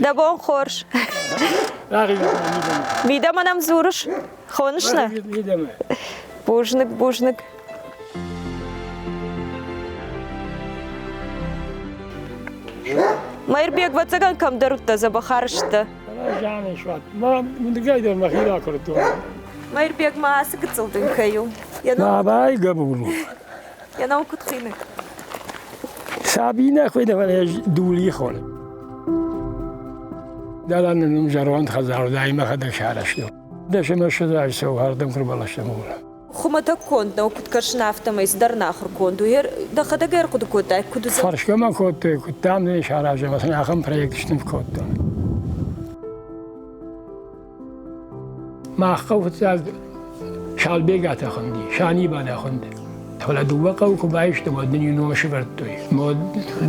Дӕ бон хорз. Мидӕмӕ нӕм дзурыс? Хоныс нӕ? Бузныг, бузныг. Мӕирбег, ӕвӕццӕгӕн, кӕмдӕр уыдтӕ, дзӕбӕх арызтӕ. Мӕирбег ма ацы гыццыл дын кӕй у? Бабай гӕбул. Йӕ ном куыд хуыйны? Сабинӕ хуыйны, фӕлӕ Дули хоны. Дӕлӕ нын зӕронд хӕдзар уыд, мӕхӕдӕг сарӕзтон. Дӕсӕмӕ ссӕдз азы цӕуы ардӕм куы рбаластам, ууыл. Хуымӕтӕг конд нӕу, куыд кӕсын, афтӕмӕй цыдӕр ӕнахуыр конд у. Дӕхӕдӕг ӕрхъуыды кодтай, куыд уыдзӕн? Фӕрсгӕ мӕ кодтой, куыд дам нын саразӕм, сын ахӕм проект сныв кодтон. Мах хъӕу фыццаг Шалбегатӕ хуынди, Шанибанӕ хуынди. Фӕлӕ дыууӕ хъӕуы куы баисты, уӕд нын иу ном сӕвӕрдтой. Мод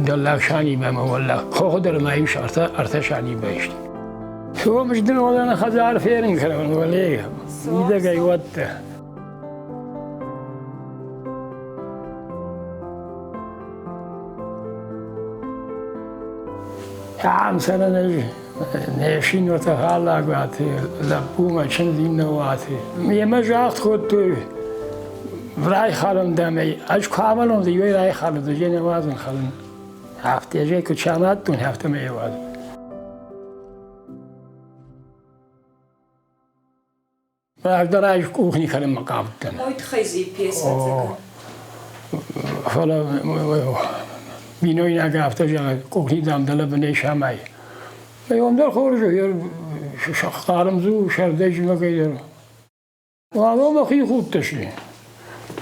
дӕллаг Шанибӕ ӕмӕ уӕллаг хохы дӕр ма ис ӕртӕ Шанибӕ исты. Сом сдын хӕдзар ферын кӕнон, уӕле мидӕгӕй уӕдтӕ. Ам цӕрӕн ӕз Не фсинуаты хӕлӕгуаты лӕппумӕ чындз иннӕ уаты. Мемӕ загъд кодтой, райхалын дам ӕй. Ӕз куы амӕлон, иуӕй райхалын, ӕз нӕ уадзын хӕлын. Афтӕ ӕз ӕй куыд самадтон, афтӕмӕй йӕ уадзын. Раздӕр ӕй къухни кӕнынмӕ хъавыдтӕн. Уый тыххӕй дзы пьесӕ Фӕлӕ бинойнаг афтӕ зӕгъы, къухни дам дӕлӕ бынӕй самай. Уым дӕр хорз у, хъарм дзы у, сӕрдӕй зымӕгӕй дӕр. Ладо мӕхи худтысты.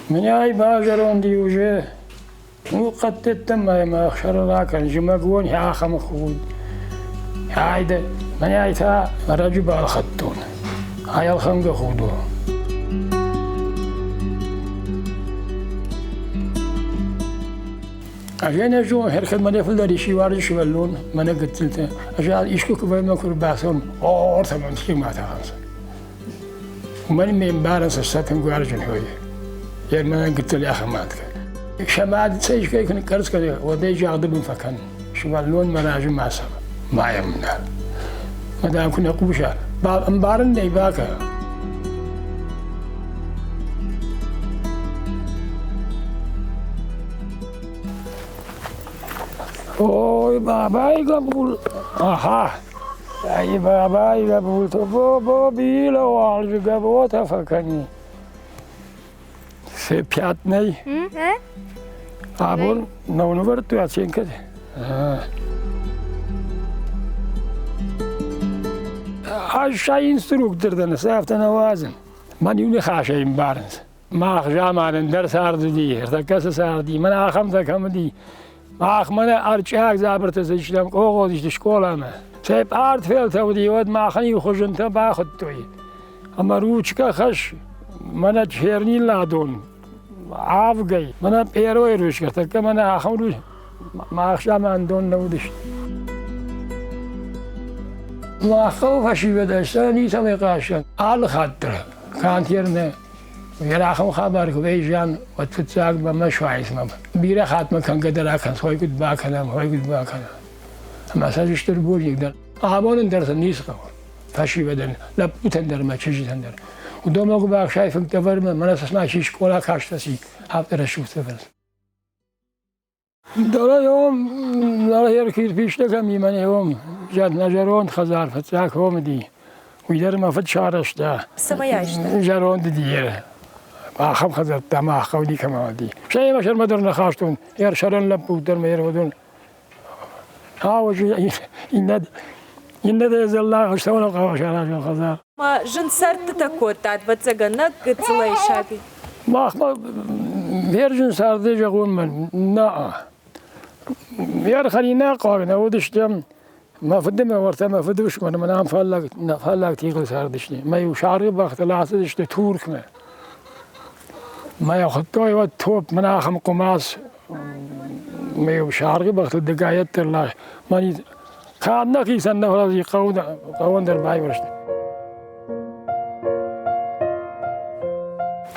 Мӕнӕй базӕронд и уже. Ну, хъӕдтӕттӕ ма мӕ ӕхсӕры ракӕн, зымӕгон ахӕм худ. Айдӕ, мӕнӕй та ӕрӕджы балхӕдтон. Ай ӕлхӕнгӕ худ у. Ӕз ӕнӕ зон, хӕрхӕд мӕнӕ фылдӕр исчи уарзы сывӕллон, мӕнӕ гыццылтӕ. Ӕз искуы куы вӕййы, куы рбацӕуын, о, ортӕмӕн химӕ тӕхынц. Уымӕн ме мбарын сӕ тынг уарзын вӕййы. Йе мӕнӕн гыццыл ахӕм адгӕ. Сӕ мад сӕ искӕй куы ныккӕрц кӕны, уӕд ӕй загъды бын фӕкӕн. Сывӕллон мӕ разы ма цӕуы, ма йӕм нал. Мадам куы нӕ хъуса, ӕмбарын нӕй бакӕ. Ой, бабай габул, аха! Ай бабай габулто бо била уалжы габота фӕкӕни. Се пятнай. Абон нӕ оценка. Ӕз сӕ инструктор дӕн, сӕ афтӕ нӕ уадзын. Мӕн иу ныхасӕй ӕмбарынц. Мах заман ӕндӕр цард уыди, ӕртӕккӕ цы царди, мӕнӕ ахӕмтӕ кӕм уыди. Мах мӕнӕ ӕрчъиаг дзабырты цыдыстӕм къогъодзысты скъоламӕ. Сӕ пъартфелтӕ уыди, уӕд махӕн иу хуызынтӕ бахуыдтой. Ӕмӕ ручкӕ хӕс, мӕнӕ черниладон, авгӕй, мӕнӕ пъеройы ручкӕ, тӕккӕ мӕнӕ ахӕм ручкӕ. Мах заман дон нӕ уыдысты. Мах хъӕуы фӕсивӕдӕй сӕ ницӕмӕй хъазӕн. Алы хатт дӕр канд нӕ Ахӕм хабар куы вӕййы зиан, уӕд фыццаг мӕ суайынц Бирӕ хатт мӕ кӕнгӕ дӕр акӕнынц, ой куыд бакӕнӕм, ой куыд бакӕнӕм. Ӕмӕ сӕ стыр бузныг дӕн. Абон дӕр сын ницы хъӕуы. Фӕсивӕдӕн, лӕппутӕн дӕр ӕмӕ чызджытӕн дӕр. Уыдонмӕ куы бахсай фынгтӕ вӕрынмӕ, мӕнӕ сӕ цыма чи скъола каст фӕци, афтӕ рӕсугъд фӕвӕрынц. Дӕлӕ дӕлӕ кирпичтӕ кӕм и, мӕнӕ уым нӕ зӕронд хӕдзар фыццаг хом уыди. Уый дӕр мӕ фыд сарӕзта. Цӕмӕй айста? Зӕронд уыди ахӕм хӕдзӕрттӕ мах хъӕу никӕмӕ уыди. Стӕй мӕ сӕрмӕ дӕр нӕ хастон, йӕ сӕрӕн лӕппу дӕр мӕ уыдон. Иннӕ иннӕ зӕллаг стӕуӕн хъӕуы саразын хӕдзар. Ма зын цӕрдтытӕ кодтат, ӕвӕццӕгӕн, нӕ гыццылӕй саби. Махмӕ верзын царды зӕгъон мӕн нӕ. Ме хъуаг нӕ уыдыстӕм. Мӕ фыды мӕ уӕртӕ мӕ фыды усмӕ мӕн ам фаллаг фаллаг тигъыл цардысты. Мӕ иу саргъы бӕхтыл ацыдысты Туркмӕ. Мӕ хуыдтой уӕд топ мӕн ахӕм хъуымац. Мӕ иу саргъы бӕхтыл дыгайӕддӕр лас. Мӕн канд нӕхицӕн нӕ фӕлӕ хъӕуӕн дӕр байуӕрста.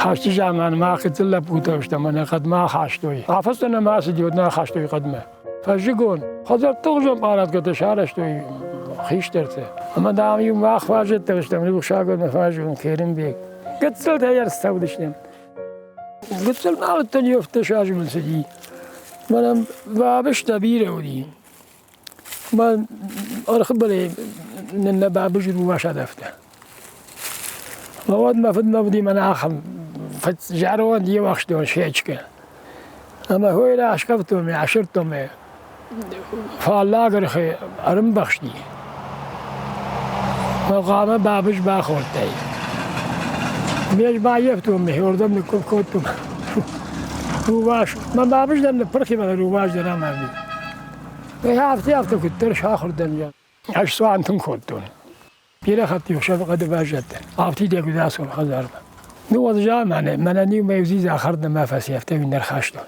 Хӕсты заман мах гыццыл лӕппутӕ стӕм ӕмӕ нӕ хъӕдмӕ ахастой. Афӕдзтӕ нӕма ацыди, уӕд нӕ ахастой хъӕдмӕ. Фӕззыгон хӕдзӕртты хуызӕн пъарадгӕтӕ сарӕзтой хистӕртӕ. Ӕмӕ, дам-иу мах фаззӕттӕ стӕм, рухсагон фаззон Керымбег. Гыццылтӕ ӕрцӕудыстӕм. Гыццыл ма уыдтӕн, 17 азы мын цыди. Мӕнӕн бабызтӕ бирӕ уыди. Мӕ ӕрхыбылӕй нын нӕ бабыз рувас адавта. Мӕ уӕд мӕ фыдмӕ уыди мӕнӕ ахӕм зӕронд еуӕхстон сечкӕ. Ӕмӕ хойрӕ аскъӕфтон ме, асырдтон ме. Фаллаг ӕрхы ӕрымбӕхсти. Мӕ хъуамӕ бабыз бахордтай. Ме баййӕфтон ме, уырдӕм ныккуыв кодтон. Рувас, мӕ бабыз дӕр ныппырх и, фӕлӕ рувас дӕр амарди. Афтӕ, афтӕ куыддӕр сахуыр дӕн. Ӕз цуан тынг кодтон. Бирӕ хатт-иу хсӕвыхъӕды баззадтӕн. Афтид уыд ацон хӕдзармӕ. Ну, уӕд заманы мӕнӕн-иу мӕ иу дзидза хӕрдмӕ фӕци, афтӕ-иу не рхастон.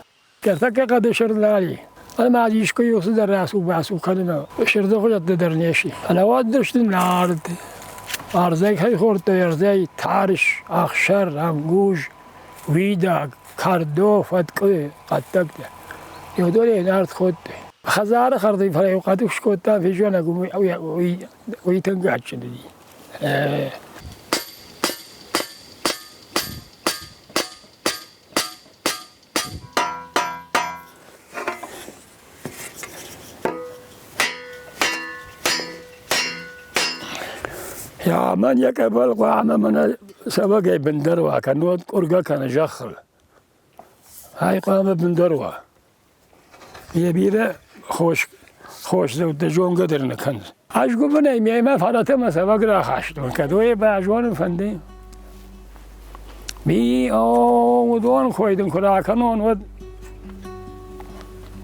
Ӕртӕккӕ хъӕды сырд нал и. Ӕмӕ искуы иу цыдӕр рацу-бацу кӕнынмӕ сырды хуызӕттӕ дӕр не сси. Фӕлӕ уӕд сты нард. Ӕрдзӕй кӕй хордтой, ӕрдзӕй тӕрс, ӕхсӕр, ӕнгуз, уидаг, кӕрдо, фӕткъуы, хъӕддӕгтӕ. Уыдонӕй нард кодтой. Хӕдзары хӕрдӕй фӕлӕ-иу хъӕдух скодта физонӕг, уый тынг адджын уыди. Я мӕн йӕ къӕбӕл хъуамӕ мӕнӕ цӕвӕгӕй бындӕр уа, кӕннод къуыргӕ кӕны зӕххыл. Ай хъуамӕ бындӕр уа. Йӕ бирӕ хос хосдзӕуттӕ зонгӕ дӕр нӕ кӕнынц. Ӕз гуыбынӕй мемӕ фӕрӕтӕ мӕ цӕвӕг рахастон, кӕд уый базонын фӕнды. Ми, о, уыдон кой дын куы ракӕнон, уӕд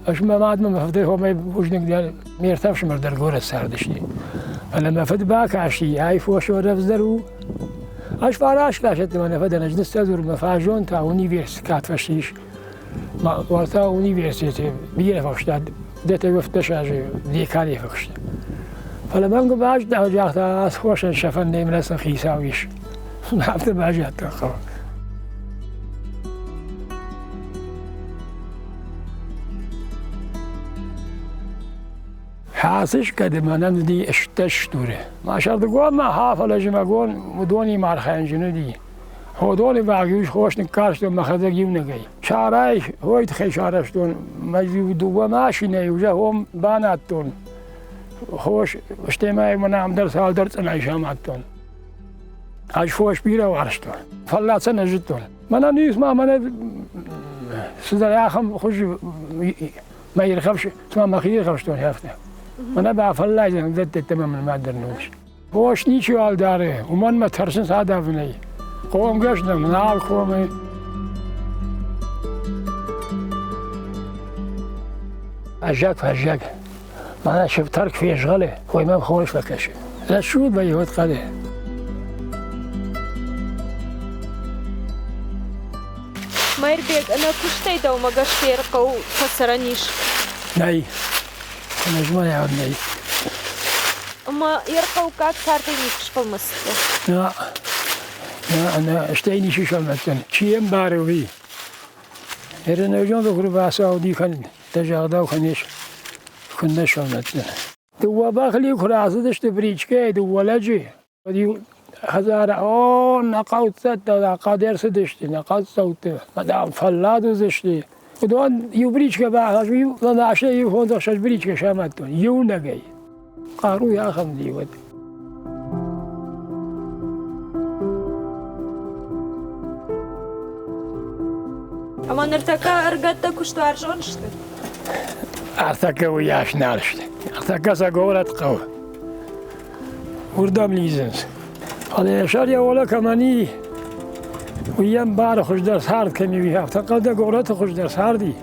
ӕз мӕ мадмӕ мӕ фыдӕй хомӕй бузныг дӕн, ме ртӕ ӕфсымӕр дӕр горӕт цардысты. Фӕлӕ мӕ фыд бакасти, ай фос рӕвдздӕр у. Ӕз фараст къласӕтты мӕ нӕ фӕдӕн, ӕз ныццӕдзур мӕ фаззон та университет фӕцис. Уӕртӕ университеты бирӕ фӕхста, дӕтӕ 17 азы деканы фӕхста. Фӕлӕ мӕм куы базыдта, загъта, ацы хосӕн сӕфӕн нӕ сын хицау ис. Афтӕ баззадтӕн хъӕуы. Хӕцы скӕды мӕнӕн уыди 18 стуры. Мӕ сӕрдыгон ма ха, фӕлӕ зымӕгон уыдонимӕ архайын зын уыди. Ходоны ваг-иу хос ныккарстон мӕхӕдӕг иунӕгӕй. Сарай хой тыххӕй сарӕзтон, мӕ-иу дыууӕ машинӕйы зӕгъом банадтон. Хос, стӕй ма мӕн ам дӕр цалдӕр цъынайы самадтон. Ӕз фос бирӕ уарзтон, фӕллад сӕ нӕ зыдтон. Мӕнӕн ис ма мӕнӕ цыдӕр ахӕм хуызы мӕ ирхӕфс, цыма мӕхи ирхӕфстон афтӕ. Мӕнӕ бафӕллайдзӕн, дӕттӕ мӕ мын ма дӕр ныууас. Фос ничиуал дары, уымӕн мӕ тӕрсынц адавынӕй. Хъомгӕс нӕм нал комы. Фӕззӕг, фӕззӕг. Мӕнӕ сыфтӕр куы фезгъӕлы, уый мӕм хорз фӕкӕсы. Рӕсугъд вӕййы уӕд хъӕды. Мӕирбег, ӕнӕ куыстӕй дӕумӕ гӕсгӕ хъӕу фӕцӕрӕн ис? Нӕй. Ӕнӕзмӕлӕг нӕй. Ӕмӕ йе рхъӕуккаг цардӕй никуы сфӕлмӕцыдтӕ? Нӕ, нӕ, стӕй ничи сфӕлмӕцдзӕн. Чи йе мбары, уый. Ерынӕджон дохтыр бацауди кӕн, дӕ загъдау кӕнис, куыннӕ сфӕлмӕцдзӕн. Дыууӕ бӕхыл-иу куы рацыдысты бричкӕйы дыууӕ лӕджы, Уӕд-иу хӕдзары, о, нӕ хъӕуццӕттӕ, нӕ хъӕд ӕрцыдысты, нӕ хъӕддзӕуттӕ, мадам, фӕллад уыдзысты. Уыдон иу бричкӕ бахӕс, иу ланасӕй иу фондзӕхсӕз бричкӕ самадтон, иунӕгӕй. Хъаруйы ахӕм уыди уӕд. Ӕмӕ ныртӕккӕ ӕрыгӕттӕ куыстуарзон сты? Ӕртӕккӕ уыйас нал сты. Ӕртӕккӕ сӕ горӕт хъӕуы. Уырдӕм лидзынц. Фӕлӕ йӕ сӕр йӕ уӕлӕ кӕмӕн и, уый йӕм бары хуыздӕр цард кӕм и, афтӕ хъӕлдӕг горӕты хуыздӕр цард и.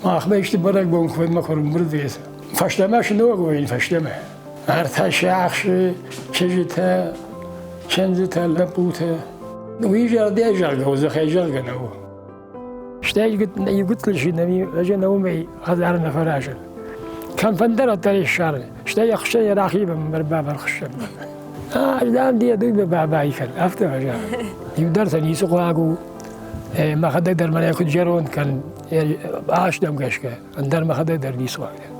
Махмӕ исты бӕрӕгбон куы мӕ куы ӕрӕмбырд вӕййы. Фӕстӕмӕ сног вӕййын фӕстӕмӕ. Ӕртӕ сиахсы, чызджытӕ, чындзытӕ, лӕппутӕ. Уый зӕрдӕйы зӕгъгӕ у, дзыхӕй зӕгъгӕ нӕу. Стӕй иугуыццыл ӕз ӕнӕ уымӕй хӕдзары нӕ фӕразын. Кӕмфӕндӕр ӕддӕр ссарын, стӕй ӕхсӕн йӕ рахивӕн ӕрбавӕрхсӕн. Ӕз дам деды бабай кӕн, афтӕ фӕзӕгъын. Иу дӕр сӕ ницы хъуаг у. Мӕхӕдӕг дӕр мӕнӕ куыд зӕронд кӕн, азтӕм гӕсгӕ, ӕндӕр мӕхӕдӕг дӕр ницы хъуаг дӕн.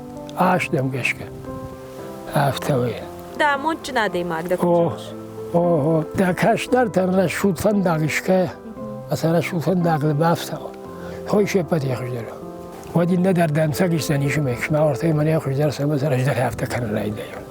Азтӕм гӕсгӕ. Афтӕ уый. Дӕ амондджын адӕймаг дӕ куыд зӕгъыс? О, дӕ кӕстӕртӕн рӕсугъд фӕндаг искӕ, ӕмӕ рӕсугъд фӕндагыл бафтау. Хой се ппӕтӕй хуыздӕр у. Уӕд иннӕ дӕр дӕнцӕг исдзӕн исымӕ, ма ортӕй мӕнӕ хуыздӕр цӕмӕ раздӕр афтӕ кӕнын райдайон.